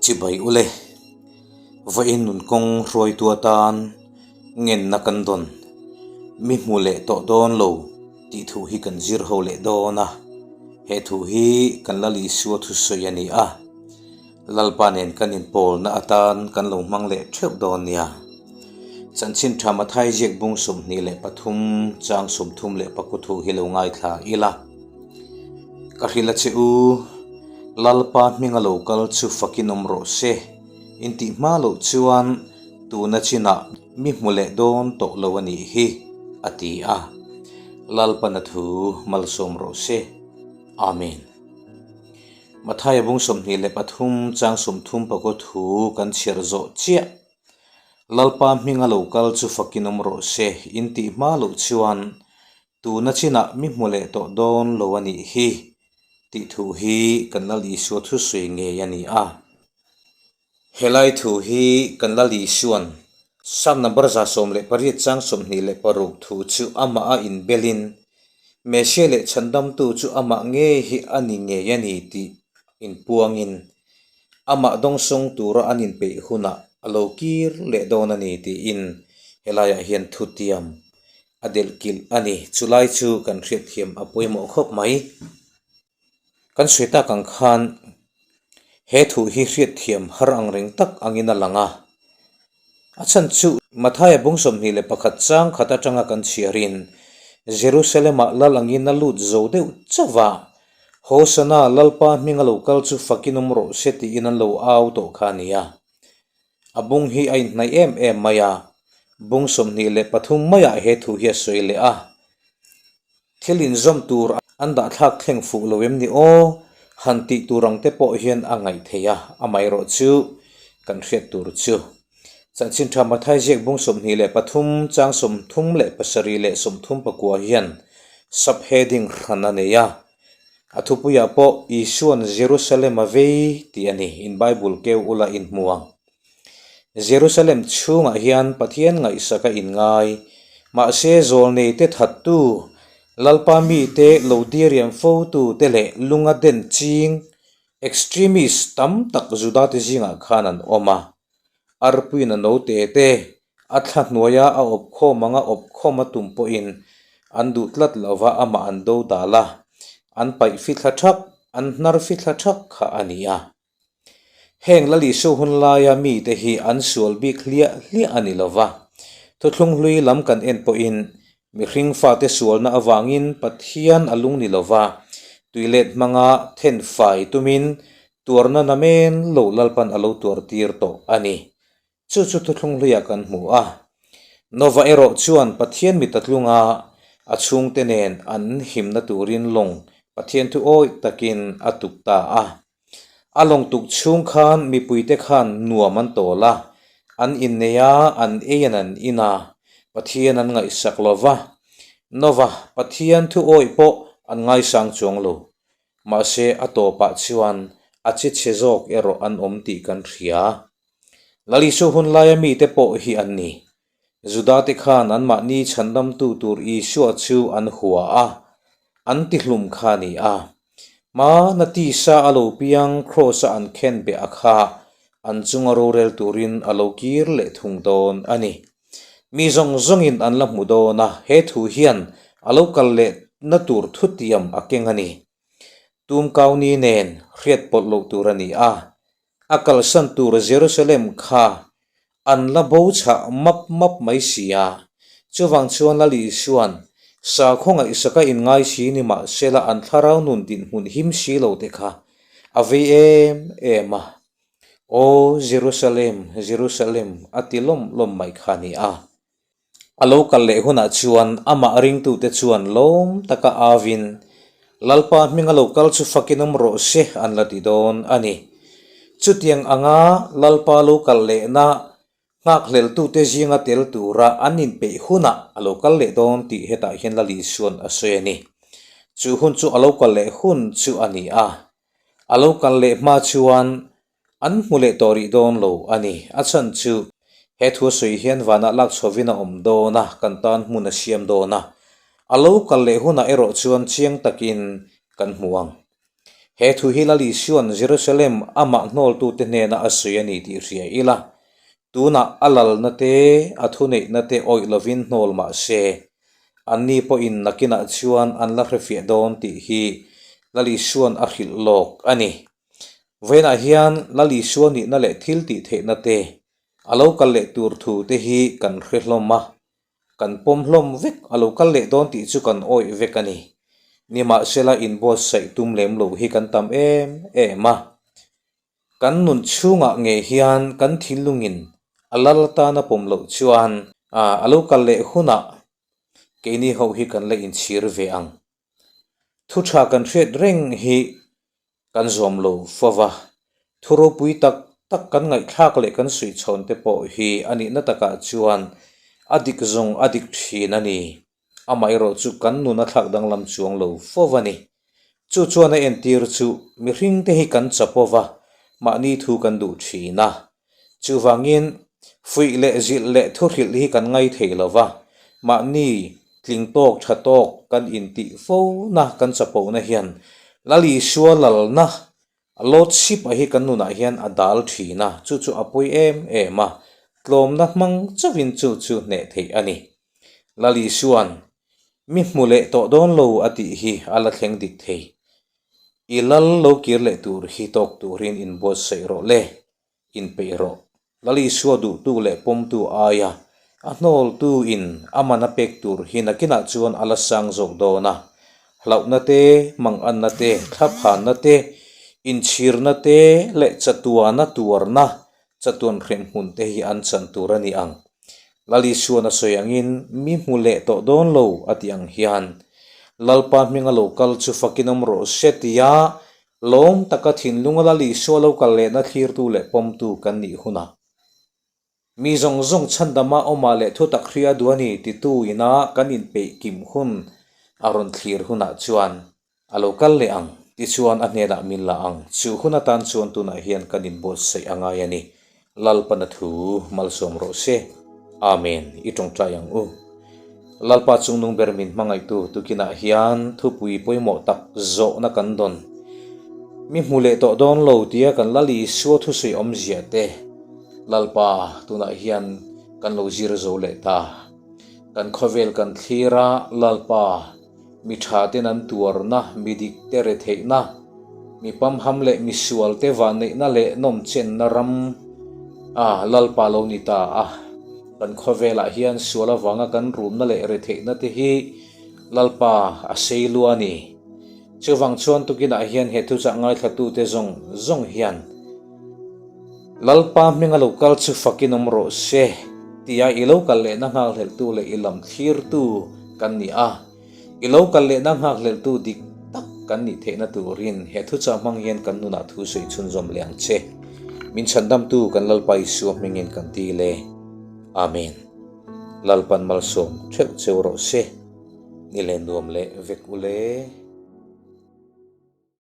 Chibai ule, vawiin nun kawng hruaitu atan ngenna kan dawn, mi hmu leh tawh dawn lo tih thu hi kan zir ho leh dawn a, he thu hi kan Lal Isua thusawi a ni a, Lalpa nen kan inpawlna atan kan lo hmang leh theuh dawn nia. Chanchin tha Mathai ziak bung 23 chang 34 thu hi lo ngaithla ila. Ka hrilh a che u, Lalpa hminga lo kal chu fakin awm rawh se, intih hma loh chuan tuna chinah mi hmu leh dawn tawh lo a nih hi, a ti a. Lalpana thu malsawm rawh se. Amen. Mathaia bung 23 chang 30 thu kan chhiar zawh chiah. Lalpa hminga lo kal chu fakin awm rawh se, intih hma loh chuan Tuna chinah mi hmu leh tawh dawn lo a nih hi tih thu hi kan Lal Isua thusawi ngei a ni a. Helai thu hi kan Lal Isua'n Psalm number 118 chang 26 thu chu amah a inbelin Messiah leh Chhandamtu chu amah ngei hi a ni ngei a ni tih inpuangin amah dawngsawng tura an inpeih hunah a lo kir leh dawn a ni tiin helaiah hian thutiam a delh kilh a ni. Chulai chu kan hriatthiam a pawimawh khawp mai. Kan sawi tak ang khan he thu hi hriatthiam har ang reng tak angin a lang a. A chhan chu Mathaia bung 21 chang khat atanga kan chhiarin Jerusalem-ah lal angin a lut zo deuh chauh a, Hosana, Lalpa hminga lo kal chu fakin awm rawh se tiin an lo au tawh kha a ni a. A bung hi a inhnaih em em mai a, bung 23 maiah he thu hi a sawi leh a. Thil inzawm tur an dah thlak thleng fuh lo em ni aw? Han tih tur ang te pawh hian a ngaih theih a, amaherawh chu kan hriat tur chu. Chanchin tha Mathai ziak bung 23 chang 37 leh 39 hian subheading hran a nei a. A thupuiah pawh Isua'n Jerusalem a vei tih a ni, in Bible keu ula in hmu ang. Jerusalem chhungah hian Pathian ngaihsak a inngai, mahse zawlneite thattu, Lalpa mite lo diriam fotu te leh lunga den ching, extremist, tam tak Judate zingah khan an awm a. Arpuiin a note te a thla hnuaia a awp khawm anga awp khawm a tum pawhin an duh tlat lova amah an do dal a, an paih fithla thak, an hnar fithla thak kha a ni a. Heng Lalisu hun laia mite hi an sual bik hliah hliah a ni lova, thuthlung hlui lam kan en pawhin mihring fate sualna avangin Pathian a lung ni lova, tuilet hmanga then fai tumin tuarna namen lo Lalpan a lo tuar tir tawh a ni. Chu chu thuthlung hluiah kan hmu a. Nova erawh chuan Pathian mit a tlung a, a chhungte nen an himna turin lawng Pathian thu awih takin a tuk ta a. A lawng tuk chhung khan mipuite khan nuam an tawl a, an innei a, an ei an an in a, Pathian an ngaihsak lo va. Nova Pathian thu awih pawh an ngaisang chuang lo. Mahse a tawpah chuan a che chhe zawk erawh an awm tih kan hria. Lalisu hun laia mite pawh hi an ni. Judate khan anmahni chhandamtu tur Isua chu an hua a, an tihlum kha a ni a. Hmana tisa a lo piang Kraws-a an khen beh a kha an chunga rorel turin a lo kir leh thung dawn a ni. Mi zawng zawngin an la hmu dawn a, he thu hian a lo kal lehna tur thutiam a keng a ni. Tumkauni nen hriat pawlh loh tur a ni a, A kalsan tur Jerusalem kha an la bo chhah map map mai si a. Chuvang chuan Lal Isua'n sakhaw ngaihsaka inngai si ni mah sela an thlarau nun dinhmun him si lo te kha a vei em em a. Aw Jerusalem, Jerusalem a ti lawm lawm mai kha a ni a. A lo kal leh hunah chuan amah ringtute chuan lawm taka avin, Lalpa hminga lo kal chu fakin awm rawh se an la ti dawn a ni. Chutiang anga Lalpa lo kal lehna nghakhleltute zinga tel tura an inpeih hunah a lo kal leh dawn tih hetah hian Lal Isua'n a sawi a ni. Chu hun chu a lo kal leh hun chu a ni a. A lo kal leh hma chuan An hmu leh tawh rih dawn lo a ni. A chhan chu he thu a sawi hian vanah lak chhovin a awm dawn a, kan tan hmun a siam dawn a. A lo kal leh hunah erawh chuan chiang takin kan hmu ang. He thu hi Lal Isua'n Jerusalem amah hnawltute hnena a sawi a ni tih hria ila, tunah a lalna te, a thuneihna te awih lovin hnawl mah se, anni pawhin nakinah chuan an la hrefiah dawn tih hi Lal Isua'n a hrilh lawk a ni. Vawiinah hian Lal Isua nihna leh thil tih theihna te, a lo kal leh tur thu te hi kan hre hlawm a, kan pawm hlawm vek, a lo kal leh dawn tih chu kan awih vek a ni. Nimahsela inbuatsaih tum lem lo hi kan tam em em a. Kan nun chhungah ngei hian kan thinlungin a lal atana pawm loh chuan a lo kal leh hunah keini ho hi kan la inchhir ve ang. Thu tha kan hriat reng hi kan zawm lo fo va, thu ropui tak tak kan ngaihthlak leh kan suihchhawn te pawh hi a nihna takah chuan a dik zawng a dik thin a ni. Amaherawh chu kan nun a thlak danglam chuang lo fo va ni. Chu chuan a entir chu mihring te hi kan chapo va, mahni thu kan duh thin a. Chuvangin, fuih leh zilh leh thuhrilh hi kan ngai thei lo va, mahni tling tawk tha tawk kan intih fona kan chapona hian Lal Isua lalna Lordship-a hi kan nunah hian a dal thin a, chu chu a pawi em em a, tlawmna hmang chauhin chu chu hneh theih a ni. Lal Isua'n mi hmu leh tawh dawn lo a tih hi a la thleng dik thei. I lal lo kir leh tur hi tawk turin inbuatsaih rawh le. Inpeih rawh. Lal Isua duhtu leh pawmtu aia a hnawltu in a man a pek tur hi nakinah chuan a la sang zawk dawn a. Hlauhna te, manganna te, thlaphanna te, inchhirna te leh chatuana tuarna, chatuan hremhmun te hi an chan tur a ni ang. Lal Isuan a sawi angin mi hmu leh tawh dawn lo a tih ang hian Lalpa hminga lo kal chu fakin awm rawh se tia Lawm taka thinlunga Lal Isua lo kal lehna thlirtu leh pawmtu kan nih hunah, mi zawng zawng chhandama awmah leh thutak hria duh a ni titu ina kan inpeih kim hun a rawn thlir hunah chuan a lo kal leh ang. Tichuan a hnenah min la ang. Chu hun atan chuan tunah hian kan inbuatsaih a ngai a ni. Lalpana thu malsawm rawh se. Amen. I tawngtai ang u. Lalpa chungnung ber min hmangaihtu tukinah hian thupui pawimawh tak zawhna kan dawn. Mi hmu leh tawh dawn lo tia kan Lal Isua thusawi awmzia te Lalpa tunah hian kan lo zir zo leh ta. Kan khawvel kan thlir a, Lalpa. Mi tha ten an tuarna, mi dik te retheihna, mi pamham leh mi sual te vanneihna leh nawmchenna ram a Lalpa lo ni ta a. Kan khawvelah hian sual avanga kan rumna leh retheihna te hi Lalpa a sei lua a ni. Chuvang chuan tukinah hian he thuchah ngaithlatute zawng zawng hian Lalpa hminga lo kal chu fakin awm rawh se, tia i lo kal lehna nghakhlelhtu leh i lam thlirtu kan ni a. I lo kal lehna nghakhlelhtu dik tak kan nih theihna turin he thuchah hmang hian kan nunah thu sawi chhunzawm leh ang che. Min chhandamtu kan Lalpa Isua hmingin kan ti le. Amen. Lalpan malsawm theuh cheu rawh se. Ni len nuam leh vek u le.